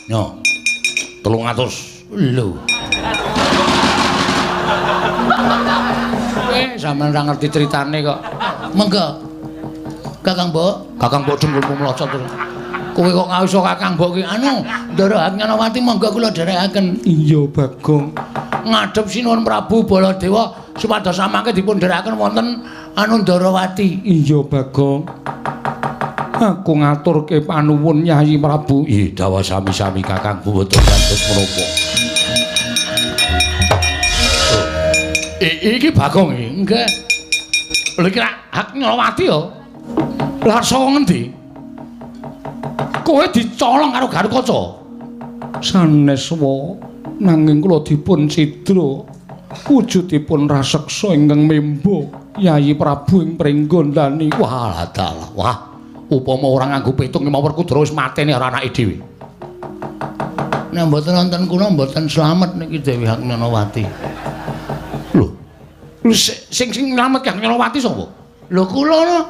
Yo. 300. Lho. Sampeyan ora ngerti critane kok. Monggo. Kakang Mbok, Kakang Mbok dengkulmu mlocot terus. Kowe kok iso Kakang Mbok ki anu, Ndara Haknyanawati monggo kula dherekaken. Iya, Bagong. Ngadhep Sinuwun Prabu Baladewa supados samangke dipun dherekaken wonten anu Ndarawati. Iya, Bagong. Aku ngaturke panuwun Yayi Prabu. Ih, dawa sami-sami Kakang mboten kados menapa. Iki Bagong iki. Nggih. Lha iki Haknyanawati ya. Lah saka ngendi? Kowe dicolong karo Garukaca. Sanes wa, nanging kula dipun cidra. Wujudipun raseksa ingkang memba Yayi Prabu ing Pringgondani. Wah, dalah. Wah, upama ora nganggo petung ki mawon Werkudara wis mateni karo anake dhewe. Nek mboten wonten kula mboten slamet niki Dewi Haknyanawati. Lho, sing sing nylametke Haknyanawati sapa? Lho kula no.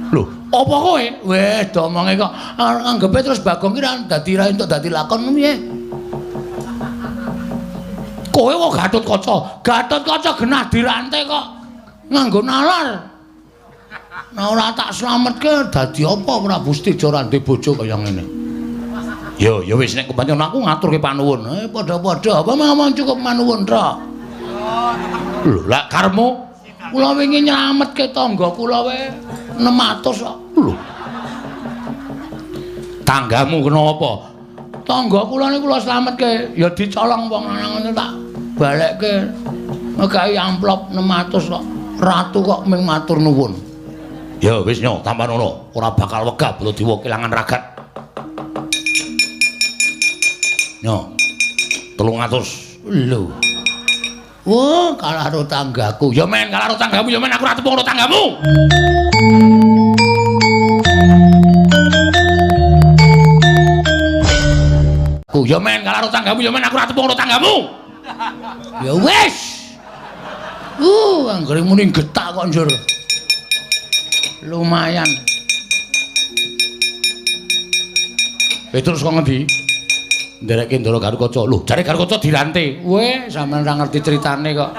Lho, apa kowe? Weh, domonge kok anggepe terus Bagong ki ra dadi ra entuk dadi lakon piye? Kowe kok Gatotkaca? Gatotkaca genah dirante kok nganggo nalar. Nah ora tak slametke dadi apa Prabu Setija ora ndek bojo kaya ngene. Ya, ya wis nek kepancen aku ngaturke panuwun. Padha-padha apa mawon cukup manuwun tok. Lho, lak karepmu? Kula wingi nylametke tangga kula wae 600 kok. Lho. Tanggamu kena apa? Tangga kula niku kula slametke, ya dicolong wong lanang ngono tak balekke. Ngekai amplop 600 kok. Ratu kok ming matur nuwun. Ya wis nyo, tampan ngono, ora bakal wegah Baladewa kelangan ragat. Nyo. 300. Lho. Wah, kalah karo tanggaku. Ya men, kalah karo tanggamu, ya men aku ora tepung karo tanggamu. Ku ya men, kalah karo tanggamu, ya men aku ora tepung karo tanggamu. Ya wis. Anggere muni getak kok njur. Lumayan. Terus kok ngendi? Nderekke Ndara Garukaca. Lho, jare Garukaca dirante. Weh, sampeyan ora ngerti critane kok.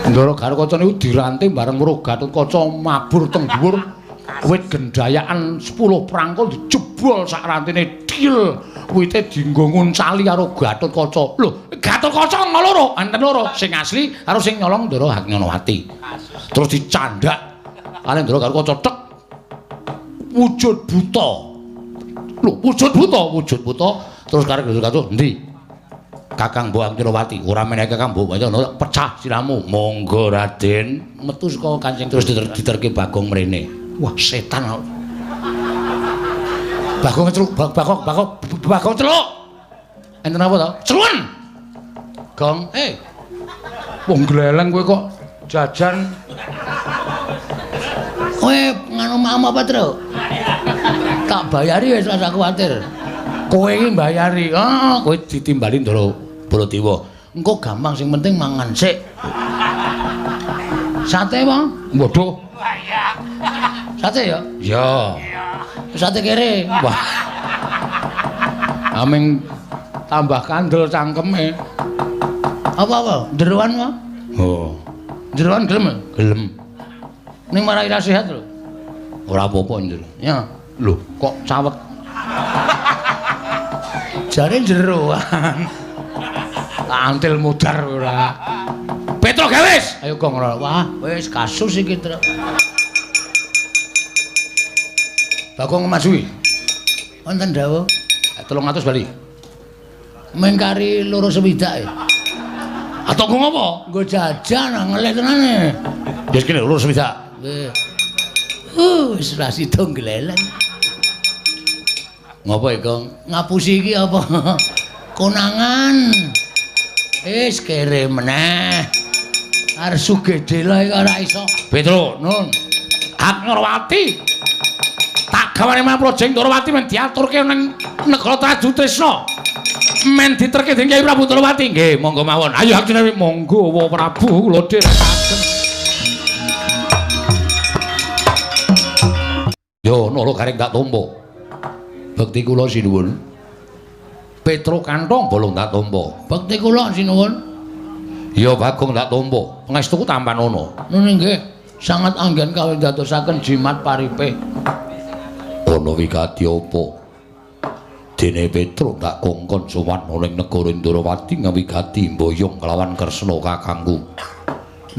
Ndara Garukaca niku dirante bareng weruh Gatotkaca mabur teng dhuwur wit gendayakan 10 prangkul dijebol sak rantene dil. Wite dienggo nguncali karo Gatotkaca. Lho, Gatotkaca ana loro, enten loro, sing asli karo sing nyolong Ndara Haknyanawati. Terus dicandhak karo Ndara Garukaca tek wujud buta. Lho, wujud buta, wujud buta. Terus karo Gatotkaca, "Endi? Kakang Mbok Haknyanawati, ora menehi Kakang Mbok pecah siramu." "Monggo Raden." Metu saka kancing terus diterke Bagong mrene. Wah, setan. Bagong celuk, Bagong, Bagong, Bagong celuk. Enten apa to? Celuen. Gong, Wong gleleng kowe kok jajan. Kowe nganu mam apa, Tru? Tak bayari wis ora kuwatir. Kowe iki mbayari. Ah, kowe ditimbali Ndara Baladewa. Engko gampang sing penting mangan sik. Sate, Bang? Waduh. Sate ya? Iya. Sate kere. Wah. Aming tambah kandel cangkeme. Apa-apa? Jeroan wae. Oh. Jeroan gelem? Gelem. Ning marai ra sehat lho. Ora apa-apa njero. Ya. Lho, kok cawet? Jare jeroan. Antil mudar ora. Petro Gawis. Ayo gong ora. Wah, wis kasus iki, Tru. Bagong maju. Wonten dawuh 300 bali. Mengkari loro swidak e. Atau nggo ngopo? Nggo jajan ngelih tenane. Ya kene loro swidak. Nggih. Wis ra sida gleleng. Ngopo iki, Gong? Ngapusi iki apa? Konangan. Wis kere meneh. Arep sugih dela iki ora iso. Petro, Nun. Haknyarawati. Tak gawane marang Projeng Ndorowati men diaturke ning negara Trajutrisna. Men diterke dening Kyai Prabu Ndorowati. Nggih, monggo mawon. Ayo Haknyarawati, monggo wa Prabu kula dherekaken. Yo Nala Gareng tak tampa. Bekti kula sinuwun. Petruk Kanthong Bolong tak tampa. Bekti kula sinuwun. Ya Bagong tak tampa. Pangestuku tampanono. Nun nggih, sangat anggen kawidatosaken jimat paripe. Ana wigati apa? Dene Petruk tak kongkon sowan ana ing negara Ndrawati ngawigati mboyong kelawan Kresna kakangku.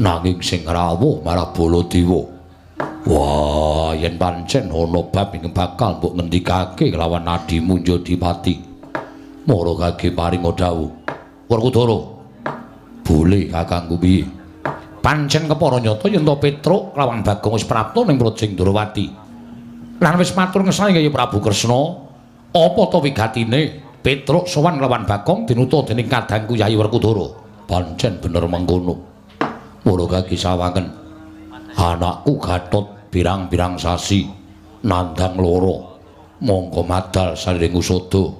Nanging sing rawuh marah Baladewa. Wah, yen pancen ana bab ingkang bakal mbok ngendikake kelawan adimu Jodipati. Mara kage paring dawuh. Werkudara. Boleh kakangku piye? Pancen kepara nyata yen to Petruk kelawan Bagong wis prapta ning Praja Ndrawati. Lan wis matur ngesane Kyai Prabu Kresna, apa to wigatine Petruk sowan kelawan Bagong dinuta dening kadangku Yai Werkudara. Pancen bener mengkono. Mara kage sawangen. Anakku Gatot pirang-pirang sasi nandhang lara mongko madal saliring usada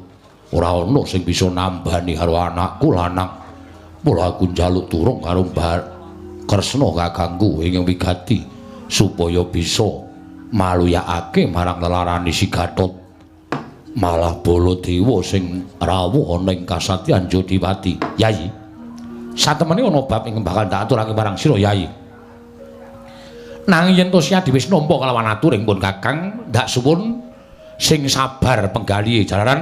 ora ana sing bisa nambani karo anakku lanang. Mula aku njaluk turung karo Mbah Kresna kakangku ing wigati supaya bisa maluyakake marang lelarane si Gatot. Malah Baladewa sing rawuh ana ing kasatyan Jodipati. Yai, satemene ana bab ing bakal tak aturake marang sira Yai. Nanging yen Tosyadi wis nampa kalawan aturing pun Kakang, ndak suwun sing sabar penggalihe jalaran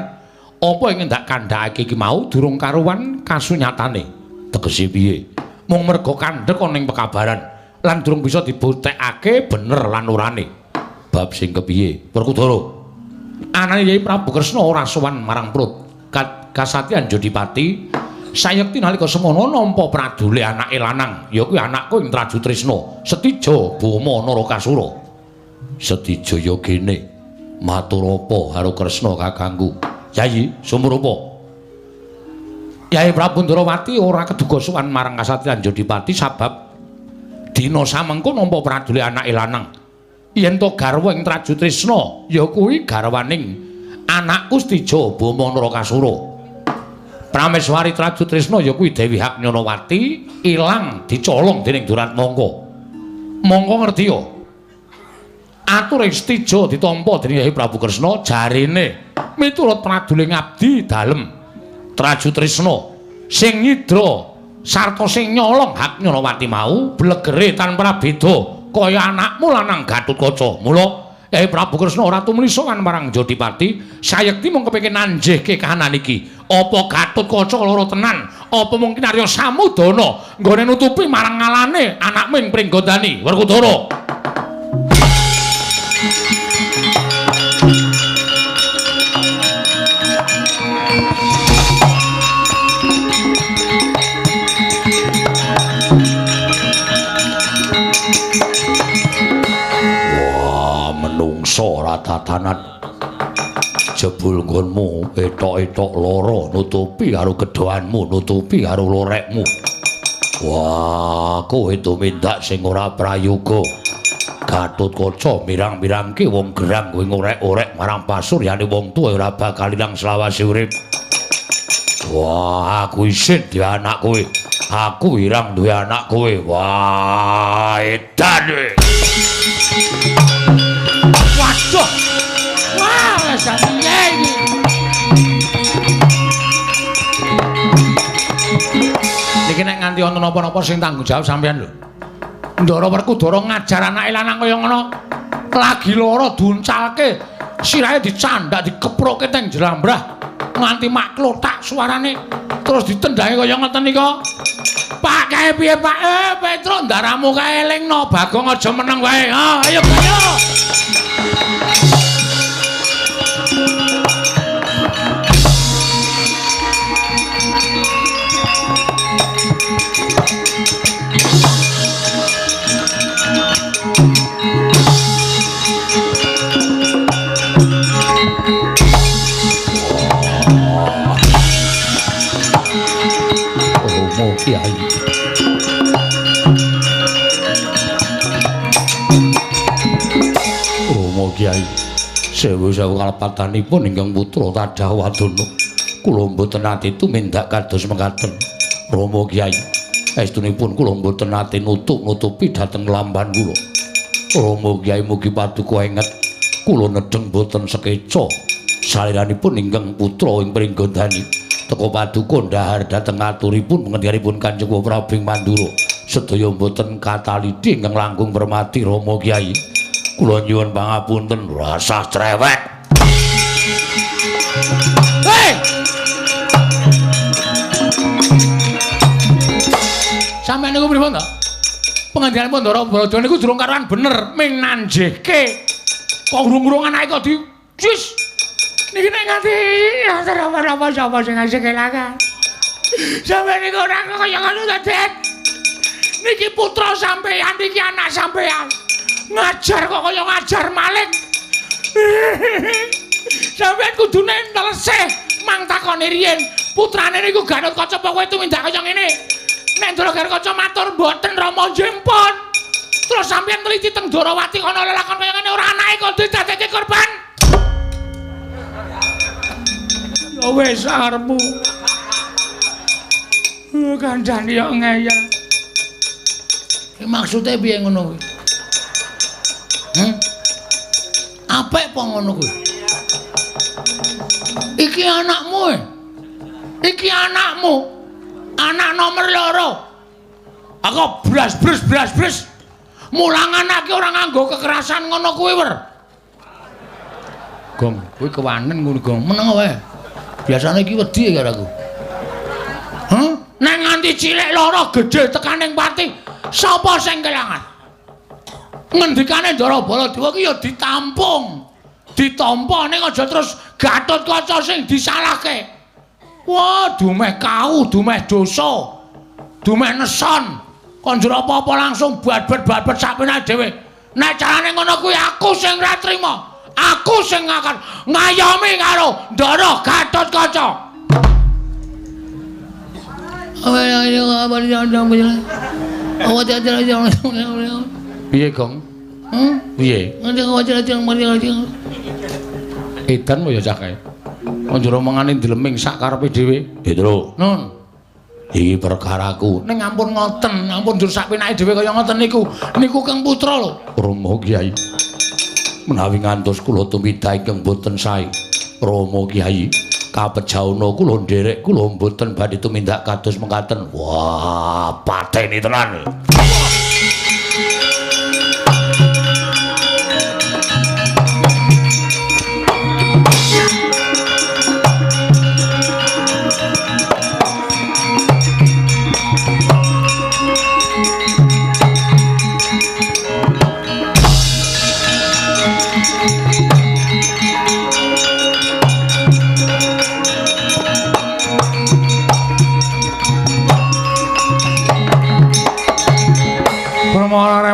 apa ing ndak kandhakake iki mau durung karuwan kasunyatane. Tegese piye? Mung merga kandhek ana ing pekabaran lan durung bisa dibuktekake bener lan orane. Bab sing kepiye? Werkudara. Anane Yai Prabu Kresna ora sowan marang Prut Kasatyan Jodipati. Sayekti nalika semono nampa pradule anake lanang, ya kuwi anakku ing Trajutrisna, Setija Boma Narakasura. Setija ya gene matur apa karo Kresna kakangku? Yai, sumrupa. Yai Prabu Ndrawati ora keduga sowan marang Kasatriyan Jodipati sabab dina samengko nampa pradule anake lanang. Yen to garwa ing Trajutrisna, ya kuwi garwaning anakku Setija Boma Narakasura. Prameswari Trajutrisna ya kuwi Dewi Haknyanawati ilang dicolong dening Duratmangka. Mongko ngerti ya. Ature Setija ditampa dening Yai Prabu Kresna jarene miturut pradule ngabdi dalem Trajutrisna sing nyidra sarta sing nyolong Haknyanawati mau blegere tanpa beda kaya anakmu lanang Gatotkaca. Mula Yai Prabu Kresna ora tumuli sowan marang Jodipati, sayekti mung kepengin nanjihke kahanan iki. Apa Gatotkaca lara tenan? Apa mungkin Arya Samudana nggone nutupi marang ngalane anakmu ing Pringgondani? Werkudara. Ora tatanan jebul nggonmu etok-etok lara nutupi karo gedhoanmu, nutupi karo lorekmu. Wah, kowe tumindak sing ora prayoga. Gatotkaca mirang-mirangke wong gerang kowe ngorek-orek marang pasuryane wong tuwa ora bakal ilang selawase urip. Wah, aku isin duwe anak kowe. Aku irang duwe anak kowe. Wah, edan kowe. Waduh. Wah, sampeyan iki. Niki nek nganti ana napa-napa sing tanggung jawab sampeyan lho. Ndara Werkudara ngajar anake lanang kaya ngono. Lagi lara diuncalke, sirahe dicandak dikeprokke teng jlambrah nganti maklothak suarane terus ditendangi kaya ngoten nika. Pak kae piye Pak? Petruk ndaramu kae elingno Bagong aja meneng wae. Ha, ayo ayo. Romo Kyai. Romo Kyai, sewu-sewu kalepatanipun ingkang putra tadah wadana. Kula mboten nate tumindak kados mekaten. Romo Kyai, estunipun kula mboten nate nutup-nutupi dhateng lamban kula. Romo Kyai mugi paduka enget Kula nedheng boten sekeca saliranipun ingkang putra ing Pringgondani teka paduka ndhahar dhateng aturipun pengendhanipun Kanjeng Prabu ing Mandura. Sedaya boten kataliti ingkang langkung permati Rama Kyai. Kula nyuwun pangapunten rasah cerewet. Hei! Sampeyan niku pripun to? Pengendhanipun Ndara Baladewa niku durung karuan bener ming nanjehke. Kok urung-urung anake kok di jis. Niki nek nganti apa sapa sing ngasih kelangan. Sampeyan niku ora kaya ngono to, Det. Niki putra sampeyan, niki anak sampeyan. Ngajar kok kaya ngajar maling. Sampeyan kudune neleseh mang takone riyen. Putrane niku Gatotkaca apa kowe tumindak kaya ngene? Nek Ndara Gatotkaca matur mboten Rama nggih pun. Terus sampeyan teliti teng Dwarawati ana lelakon kaya ngene ora anake kok didadekke korban. Ya wis arepmu. Kandhane yo ngeyel. Iki maksude piye ngono kuwi? Apik apa ngono kuwi? Iki anakmu e. Iki anakmu. Anak nomor 2. Aku blas-blas blas-blas. Mulang anake ora nganggo kekerasan ngono kuwi, Wer. Gong, kuwi kewanen ngono, Gong. Meneng wae. Biasane iki wedi karo aku. Hah? Nek nganti cilik loro gedhe tekaning pati, sapa sing kelangan? Ngendikane Ndara Baladewa ki ya ditampung. Ditampa ning aja terus Gatotkaca sing disalahke. Wah, dumeh kau, dumeh dosa. Dumeh neson. Kon njur apa-apa langsung babet-babet sakpenake dhewe. Nek carane ngono kuwi aku sing ora trima. Aku sing akan ngayomi karo Ndara Gatotkaca. Piye, Gong? Piye? Edan mo ya cah kae. Njur omongane ndleming sak karepe dhewe. Petro. Nun. Iki perkaraku. Ning ampun ngoten, ampun njur sak penake dhewe kaya ngoten niku. Niku Kang Putra lho. Rama Kyai. Menawi ngantos kula tumindak ingkang boten sae. Rama Kyai, kapejauna kula nderek kula mboten badhe tumindak kados mekaten. Wah, pateni tenan.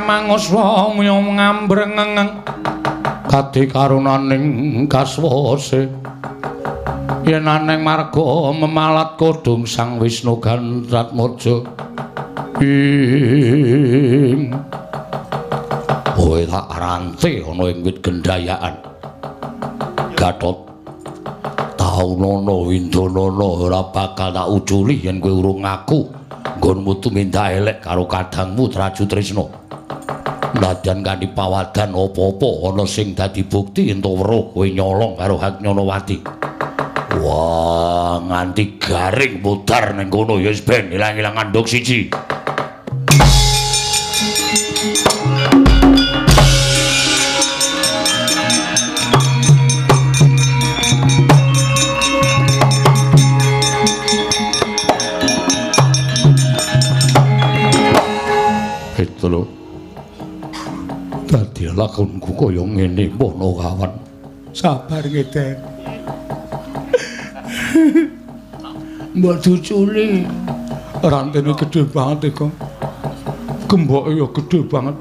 Manguswa ngambrengeng kadi karunaning kaswase yen aneng marga memalat kodhong Sang Wisnu Gandratmaja ing kowe tak rante ana ing wit gendayaan Gatot taunana windanana ora bakal tak uculi yen kowe urung ngaku nggonmu tumindak elek karo kadangmu Traju Trisna. Nadyan kanthi pawadan apa-apa ana sing dadi bukti yen to weruh kowe nyolong karo Haknyanawati. Wah, nganti garing mudhar ning kono ya wis ben ilang-ilang andhuk siji. Itu lho. Dadi lakonku kaya ngene pono kawan. Sabar ngeden. Mbok diuculi. Rantene gedhe banget iku. Gemboke ya gedhe banget.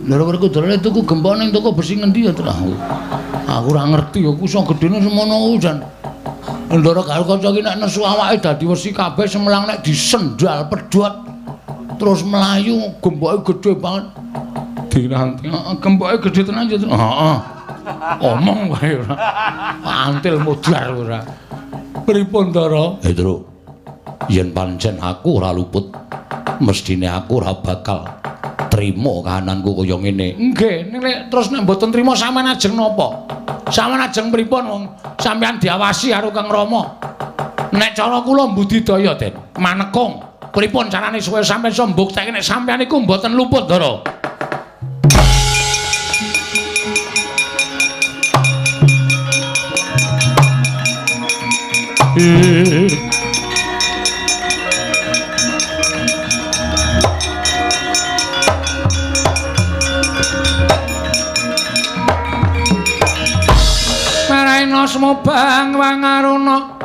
Lha ora kudune tuku gembok ning toko besi ngendi ya, Tru? Aku ora ngerti ya, ku iso gedhene semono kuwi jan. Ndara Gatotkaca iki nek nesu awake dadi wesi kabeh semelang nek disendal pedhot terus mlayu gemboke gedhe banget. Diranti, heeh, gemboke gedhe tenan ya. Heeh. Omong wae ora. Antil mudhar ora. Pripun, Ndara? Petro. Yen pancen aku ora luput, mestine aku ora bakal Trima kahananku kaya ngene. Nggih, nek terus nek mboten trima sampean ajeng napa? Sampean ajeng pripun wong sampean diawasi karo Kang Rama? Nek cara kula mbudidaya, Den, manekung. Pripun carane supaya sampean iso mbuktekke nek sampean iku mboten luput, Ndara? Maraina smobang wangaruna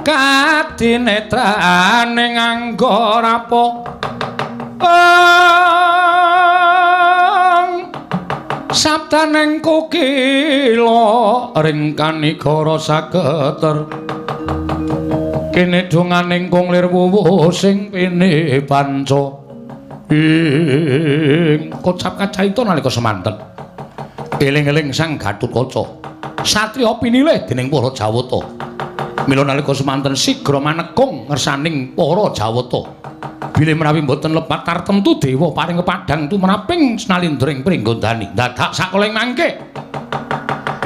kadinetrane nganggo rapo sabdaning kukila ring kanigara sageter kene donganing kung lir wuwuh sing pene panca ing kocap kacaita nalika semanten eling-eling Sang Gatotkaca satriya pinilih dening para Jawata. Mila nalika semanten sigra manekung ngersaning para Jawata. Bilih menawi mboten lepat tartemtu dewa paring kepadhang tumraping snalindra ing Pringgondani. Dadak sakoling mangke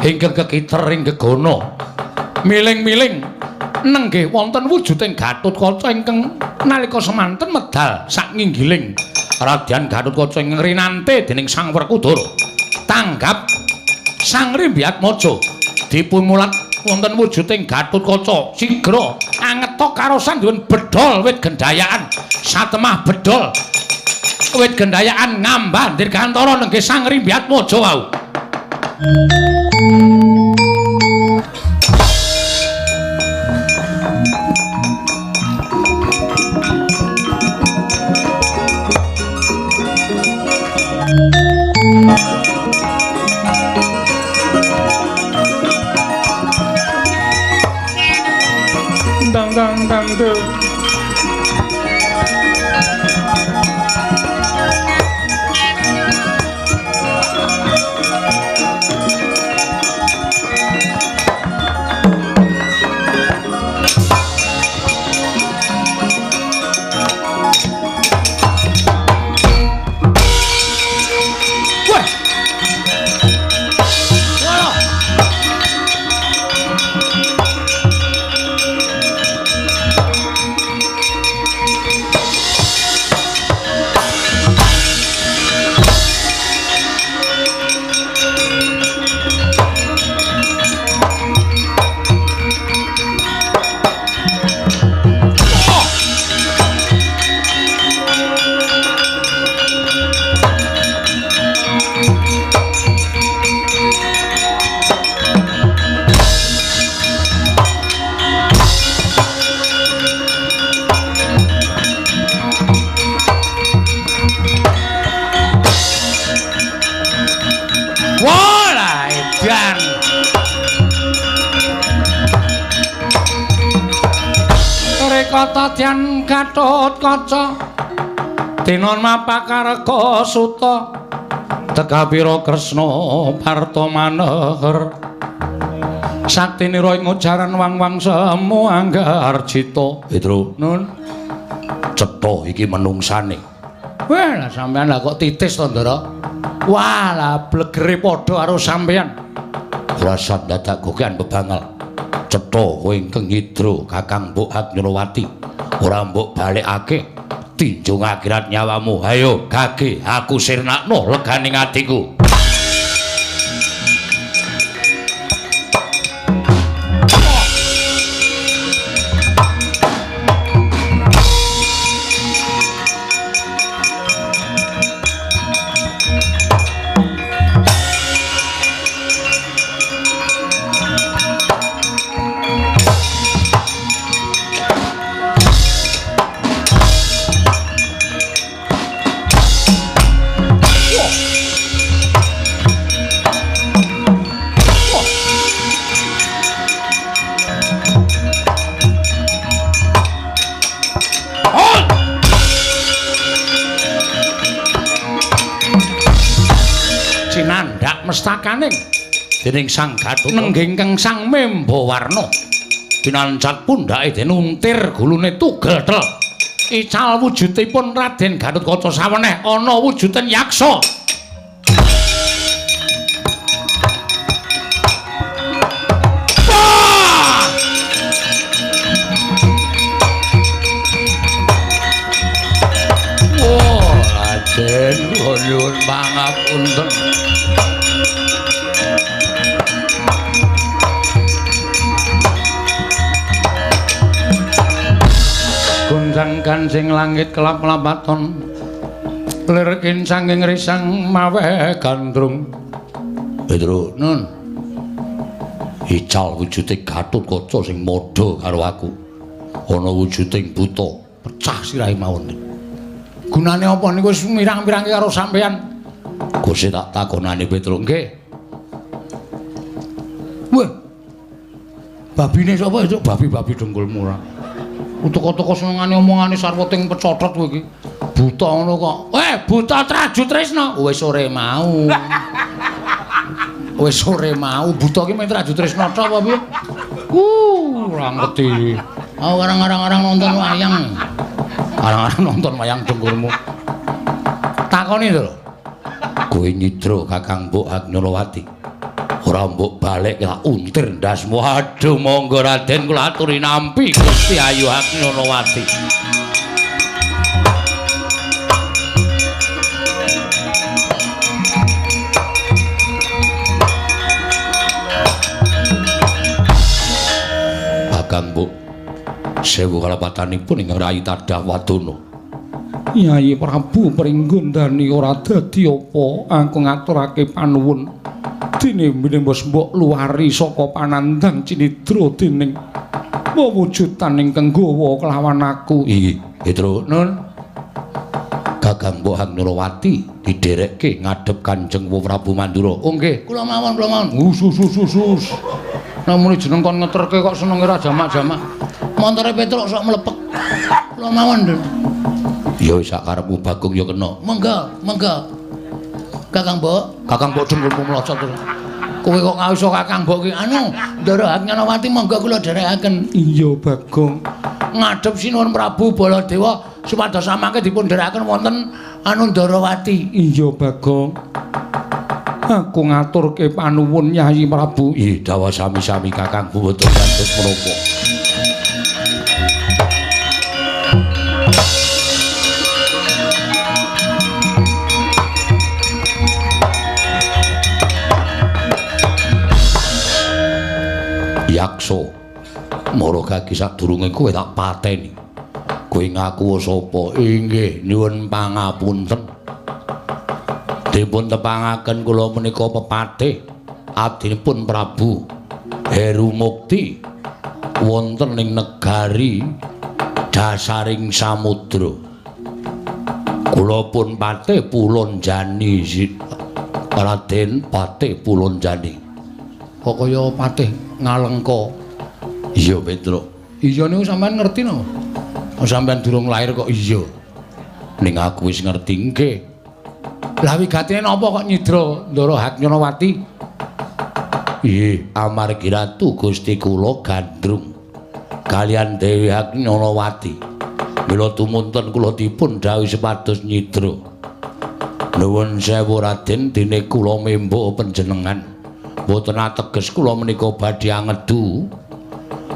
ingkang kekiter ing gegana miling-miling nenggih wonten wujuding Gatotkaca ingkang nalika semanten medal sak nginggiling Radyan Gatotkaca ingkang rinante dening Sang Werkudara. Tanggap Sang Rimbyatmaja dipun mulat wonten wujuding Gatotkaca sigra angetok karosan nyuwun bedhol wit gendayaan satemah bedhol wit gendayaan ngambah dirgantara nenggih Sang Rimbyatmaja wau. Dang dang dang dang. Rekatadyan Gatotkaca dinon mapakarga suta tekapira Kresna parta maneher saktinira ing ujaran wang-wang semu anggarjita. Petro Nun cetha iki menungsane. Wah, lah sampean lah kok titis to, Ndara? Wah, lah blegere padha karo sampean. Rasat dadak gokean bebangal. Cetha kowe ingkang nyidra Kakang Mbok Agnyrawati ora mbok balekake tinjung akhirat nyawamu. Hayo gage aku sirnakno leganing atiku. Mestakaning dening Sang Gatotkaca nenggih ingkang Sang Membawarna dinancat pundhake den untir gulune tugel tel Ical wujudipun Raden Gatotkaca saweneh ana wujuding yaksa. Wah, Raden nyuwun pangapunten. Gonjang kancing langit kelap-lapaton lir kincanging risang maweh gandrung. Petro nun ical wujude Gatotkaca sing madha karo aku ana wujuding buta pecah sirahe mawon. Gunane apa niku wis mirang-mirangke karo sampeyan? Gusti tak takonane Petro. Nggih. Wah. Babine sapa itu? Babi-babi dengkulmu ora. Toko-toko senengane omongane sarwa ting pecotot kowe iki. Buta ngono kok. Eh, buta Traju Tresna. Wis sore mau. Wis sore mau buta ki mung Traju Tresna tok apa piye? Ora ngerti. Aku arang-arang nonton wayang. Arang-arang nonton wayang dengkulmu. Takoni lho. Kowe nyidra Kakang Mbok Agnyalawati. Ora mbok balik tak untir ndasmu. Aduh, monggo Raden kula aturi nampi Gusti Ayu Agnyalawati. Kakang Mbok, sewu kalapatanipun ingkang rayi tadah wadana. Yayi Prabu Pringgondani ora dadi apa aku ngaturake panuwun. Dene mbok mbok luwari saka panandhang cinidra dening wewujudan ingkang gawa kelawan aku. Iki Petro nun Kakang Mbok Agnyalawati didherekke ngadhep Kanjeng Prabu Mandura. Oh nggih, kula mawon, kula mawon. Usus. Namune jeneng kon ngeterke kok senenge ra jamak-jamak. Montore Petruk sok mlepek. Kula mawon, Dun. Ya wis sak karepmu Bagong ya kena. Monggo, monggo. Kakang Mbok, Kakang Mbok dengkulmu mlocot terus. Kowe kok ngawisa Kakang Mbok ki anu, Ndara Agnyalawati monggo kula dherekaken. Iya Bagong. Ngadhep Sinuwun Prabu Baladewa supados samangke dipun dherekaken wonten anu Ndarawati. Iya Bagong. Aku ngaturke panuwun Yayi Prabu. Ih, dawa sami-sami Kakang mboten kados menapa. Yaksa, mara gagi sadurunge kowe tak pateni. Kowe ngaku sapa? Inggih, nyuwun pangapunten. Dipun tepangaken kula menika pepatih abdinipun Prabu Heru Mukti wonten ing negari dasaring samudra. Kula pun patih Pulonjani, Raden Patih Pulonjani. Kok kaya patih Ngalengka? Iya, Petro. Iya niku sampean ngerti no? Sampean durung lahir kok iya. Ning aku wis ngerti nggih. Lah wigatine napa kok nyidra Ndara Agnyalawati? Nggih, amargi Ratu Gusti kula gandrung kaliyan Dewi Agnyalawati. Mila tumunten kula dipun dhawuhi supados nyidra. Nuwun sewu Raden, dene kula membo panjenengan. Mboten ateges kula menika badhe angedu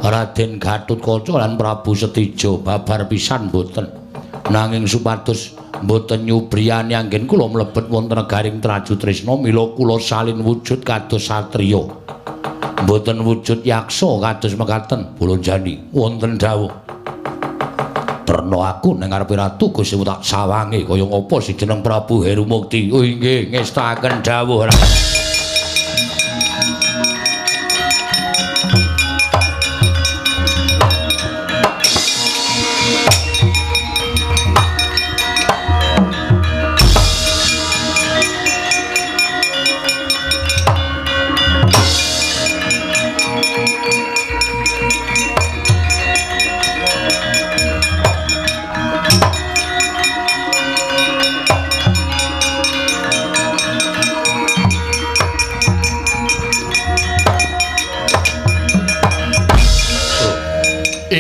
Raden Gatotkaca lan Prabu Setija babar pisan mboten. Nanging supados mboten nyubriyani anggen kula mlebet wonten negaring Traju Tresna mila kula salin wujud kados satriya. Mboten wujud yaksa kados mekaten Pulonjani wonten dawuh. Terna aku ning ngarepe Ratu Gusti tak sawange kaya ngapa si jeneng Prabu Heru Mukti. Oh inggih ngestakaken dawuh.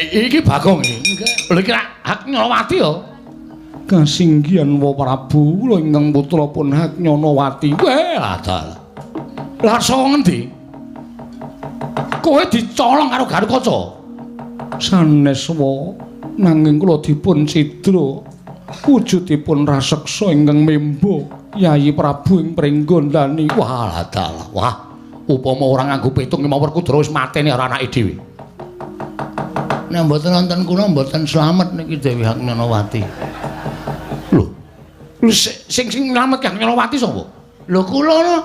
Iki Bagong iki. Nggih. Lho iki Haknyonowati ya. Kasinggihan wa Prabu, kula ingkang putra pun Haknyonowati. Weh, adal. Lah saka ngendi? Kowe dicolong karo Garukaca. Sanes wa, nanging kula dipun cidra. Wujudipun raseksa ingkang memba Yayi Prabu ing Pringgondani. Wah, adal. Wah, upama ora nganggo petung ki Werkudara wis mateni karo anake dhewe. Nek mboten wonten kula mboten slamet niki Dewi Haknyonowati. Lho, sing sing nylametke Haknyonowati sapa? Lho kula no.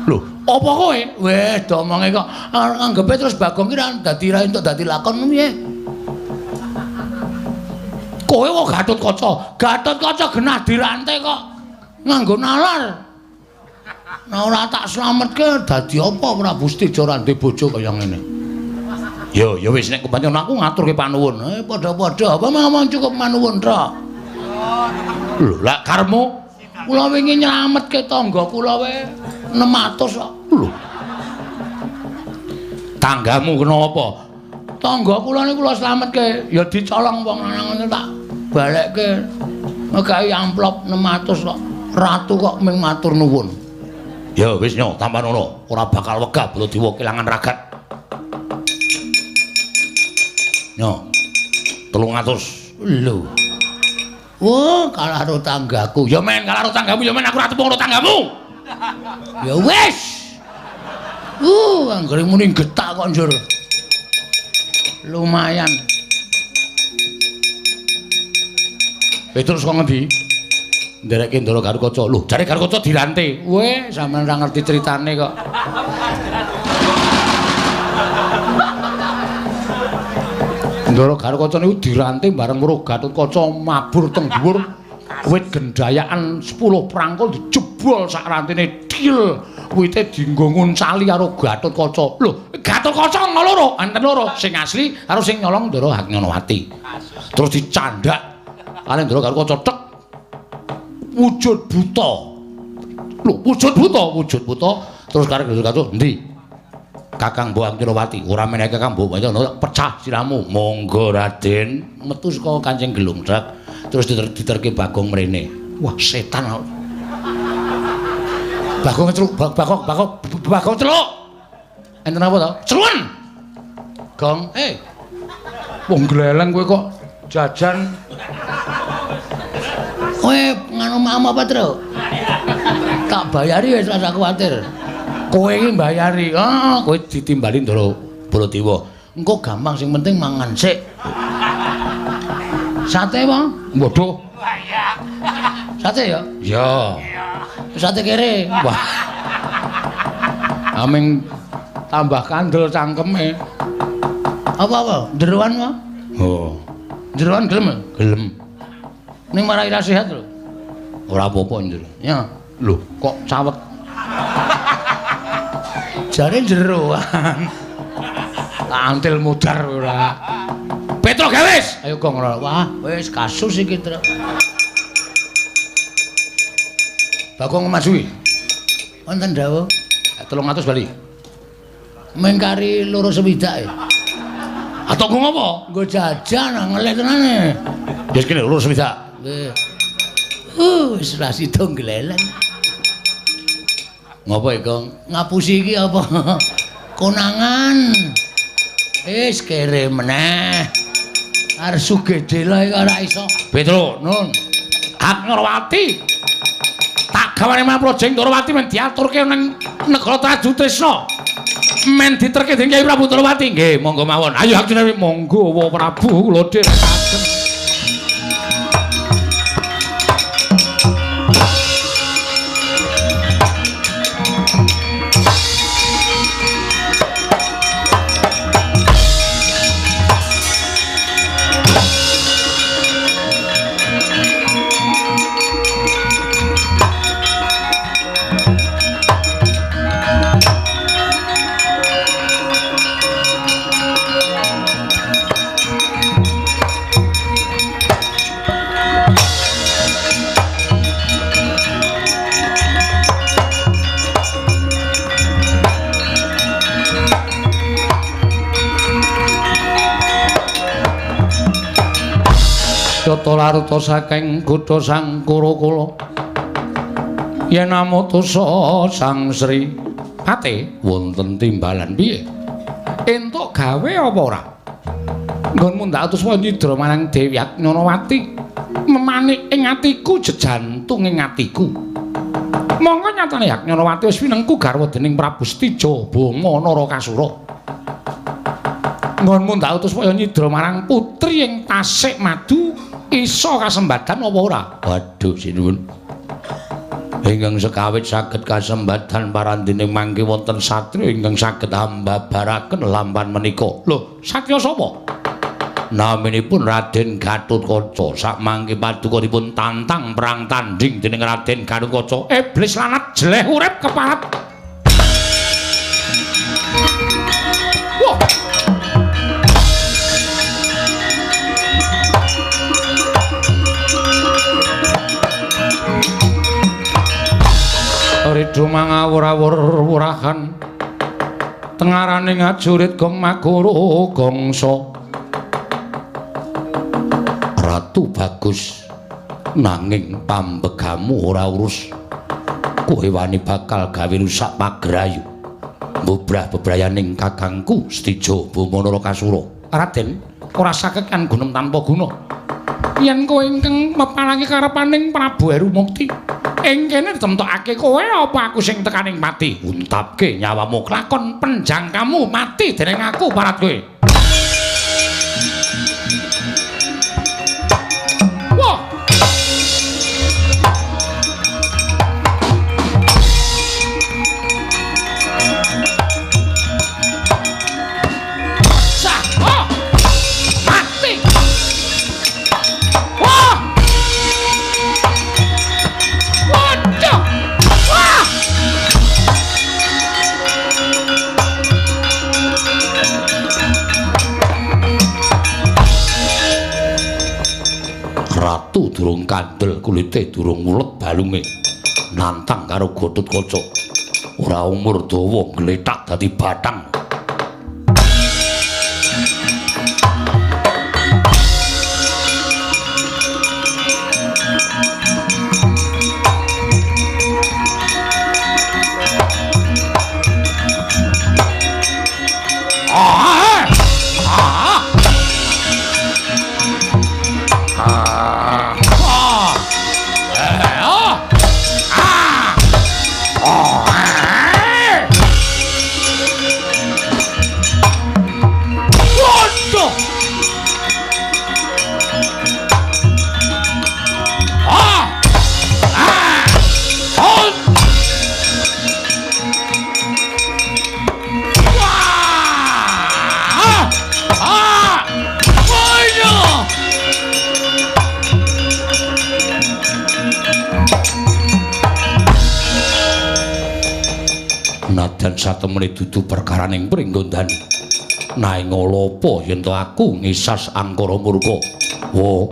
Lho, apa kowe? Weh, domonge kok anggepe terus Bagong ki ra dadi ra entuk dadi lakon piye? Kowe kok Gatotkaca. Gatotkaca genah dirante kok nganggo nalar. Nah ora tak slametke dadi apa Prabu Seteja ora ndek bojo kaya ngene. Ya, ya wis nek kepancen aku ngaturke panuwun. Padha-padha apa ngomong cukup manuwun tok. Lho, lak karepmu kula wingi nylametke tangga kula wae 600 kok. Lho. Tanggamu kena apa? Tangga kula niku kula slametke, ya dicolong wong lanang ngono tak balekke. Nggawe amplop 600 kok. Ratu kok mung matur nuwun. Ya wis nyo, tampan ngono, ora bakal wegah Baladewa kelangan ragat. Nyo. 300. Lho. Wah, kalah karo tanggaku. Ya men kalah karo tanggamu, ya men aku ora tepung karo tanggamu. Ya wis. Anggere muni getak kok njur. Lumayan. Terus kok ngendi? Ndereke Ndara Garukaca. Lho, jare Garukaca dirante. Weh, sampean ora ngerti critane kok. Ndara Garukaca niku dirante bareng weruh Gatotkaca mabur teng dhuwur wit gendayakan 10 prangkul dijebol sak rantene dhil. Wite dienggo nguncali karo Gatotkaca. Lho, Gatotkaca ana loro, enten loro, sing asli karo sing nyolong Ndara Haknyonowati. Terus dicandak kali Ndara Garukaca tek wujud buta. Lho, wujud buta, wujud buta. Terus karo Gatotkaca endi? Kakang Mbok Haknyonowati, ora menehi Kakang Mbok pecah siramu. Monggo Raden, metu saka Kancing Gelung trek. Terus diterke Bagong mrene. Wah, setan. Bagong celuk, Bagong, Bagong, Bagong celuk. Enten apa to? Celuen. Gong, eh. Wong gleleng kowe kok jajan. Kowe nganu mam apa, Tru? Tak bayari wis ora kuwatir. Kowe iki mbayari. Ah, kowe ditimbali Ndara Baladewa. Engko gampang sing penting mangan sik. Sate, Bang? Waduh. Sate ya? Iya. Sate kere. Wah. Aming tambah kandel cangkeme. Apa-apa? Jeroan, Pak? Oh. Jeroan gelem? Gelem. Ning marai ra sehat lho. Ora apa-apa njero. Ya. Lho, kok cawet? Jare jeroan. Tak antil mudar ora. Petro Gawis. Ayo gong ora. Wah, wis kasus iki, Tru. Bagong maju. Wonten dawuh 300 bali. Mengkari 2 swidak. Atau nggo ngopo? Nggo jajan ngelih tenane. Ya wis kene 2 swidak. Nggih. Wis ra sida gleleng. Ngopo iki, Gong? Ngapusi iki apa? Konangan. Wis kere meneh. Arep sugih dela iki ora iso. Petro, Nun. Haknyonowati. Tak gawane Maprojeng Ndorowati men diaturke ning negara Trajutrisna. Men diterke dening Kyai Prabu Ndorowati. Nggih, monggo mawon. Ayo Haknyonowati, monggo wa Prabu kula dherekaken. Jata laruta saking godha Sang Kurakula. Yen amutusa Sang Sri Pate wonten timbalan piye? Entuk gawe apa ora? Nggonmu ndak utus nyidra marang Dewi Agnyonowati memanik ing atiku jejantung ing atiku. Monggo nyatane Agnyonowati wis winengku garwa dening Prabu Setija Boma Narakasura. Nggonmu ndak utus nyidra marang putri ing Tasik Madu iso kasembadan apa ora? Waduh sinuwun. Ingkang sekawit saged kasembadan parandene mangke wonten satriya ingkang saged ambabaraken lampan menika. Lho, satriya sapa? Naminipun Raden Gatotkaca. Sakmangke paduka dipun tantang perang tanding dening Raden Gatotkaca. Iblis lanat jeleh urip keparat. Wah. Ridho mangawur-awur wurahan tengarane ngajurit gong magoro gongso. Ratu bagus nanging pambegamu ora urus. Kowe wani bakal gawe rusak pagrayu mbubrah bebrayaning kakangku Setija Boma Narakasura. Raden ora saged kan gunem tanpa guna. Yen kowe ingkang meparangi karepaning Prabu Heru Mukti ing kene ditemtokake kowe apa aku sing tekaning pati? Untapke nyawamu kelakon penjangkamu mati dening aku parat kowe. Wah. Sah. Oh. Mati. Wah. Waduh. Wah. Ratu durung kandel kulite durung mulet balunge nantang karo Gatotkaca. Ora umur dawa glethak dadi bathang. Nadan satemene dudu perkaraning Pringgondani. Naing ala apa yen to aku ngisas angkara murka. Wo,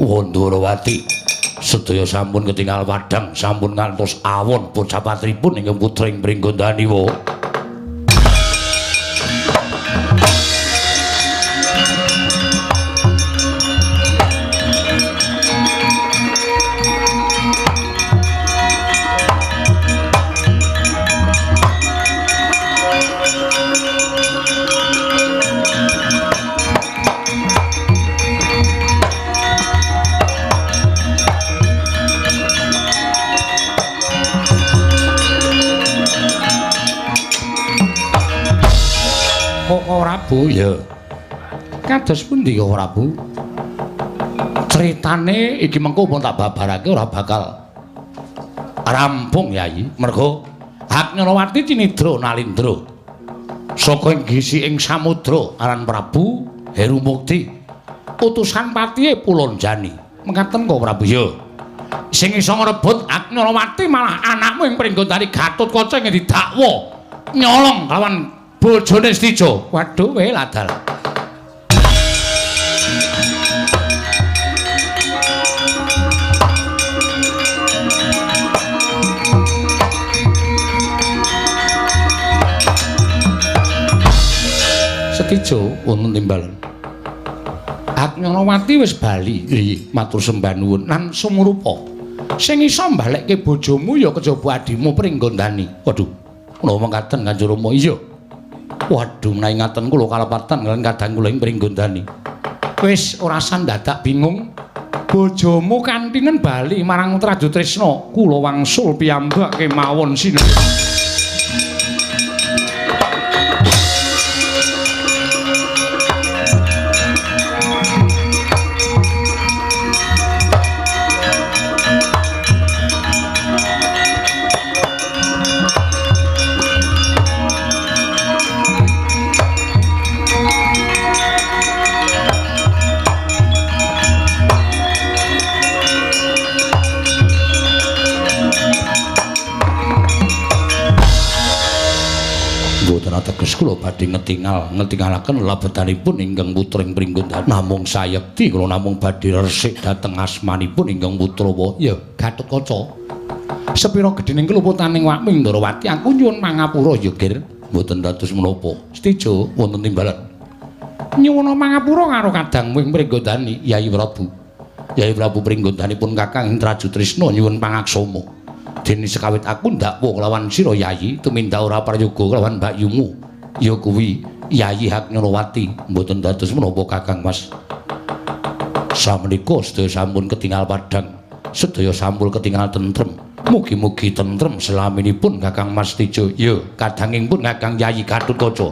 Wandharawati, sedaya sampun ketingal padhang, sampun ngantos awon bocah patripun ingkang putra ing Pringgondani. Wo. Prabu ya. Kados pundi ya Prabu? Critane iki mengko pun tak babarake ora bakal rampung Yayi. Mergo Agnyonowati cinidra nalindra saka ing ing samudra aran Prabu Heru Mukti. Utusan patihe Pulonjani. Mekaten kok Prabu ya. Sing iso ngrebut Agnyonowati malah anakmu ing Pringgondani Gatotkaca ing didakwa nyolong lawan bojone Setija. Waduh we ladal. Setija wonten timbalan. Haknyanawati wis bali. Nggih, matur sembah nuwun. Lan sumurupa. Sing iso mbalekke bojomu ya kejaba adimu Pringgondani. Waduh, kula mekaten Kanjeng Rama. Iya. Waduh, menawi ngaten kula kalepatan kaliyan kadang kula ing Pringgondani. Wis ora dadak bingung. Bojomu kantinen bali marang Trajutrisna. Kula wangsul piyambak kemawon sinuwun. Teges kula badhe ngetingalaken labetanipun ingkang putra ing Pringgondani. Namung sayekti kula namung badhe resik dhateng asmanipun ingkang putra. Ya Gatotkaca. Sepira gedhening keluputaning wakmu Ndrawati, aku nyuwun pangapura ya, Gir. Mboten dados menapa. Setuju wonten timbalan. Nyuwun pangapura karo kadangmu ing Pringgondani, Yayi Prabu. Yayi Prabu Pringgondanipun Kakang ing Trajutrisna nyuwun pangaksama. Dene sekawit aku ndakwa kelawan sira Yayi tumindak ora prayoga kelawan mbakyumu ya kuwi Yayi Haknyanawati. Mboten dados menapa Kakang Mas. Samenika sedaya sampun ketingal padhang, sedaya sampun ketingal tentrem. Mugi-mugi tentrem selaminipun Kakang Mas Tejo. Ya kadanging pun Kakang Yayi Gatotkaca.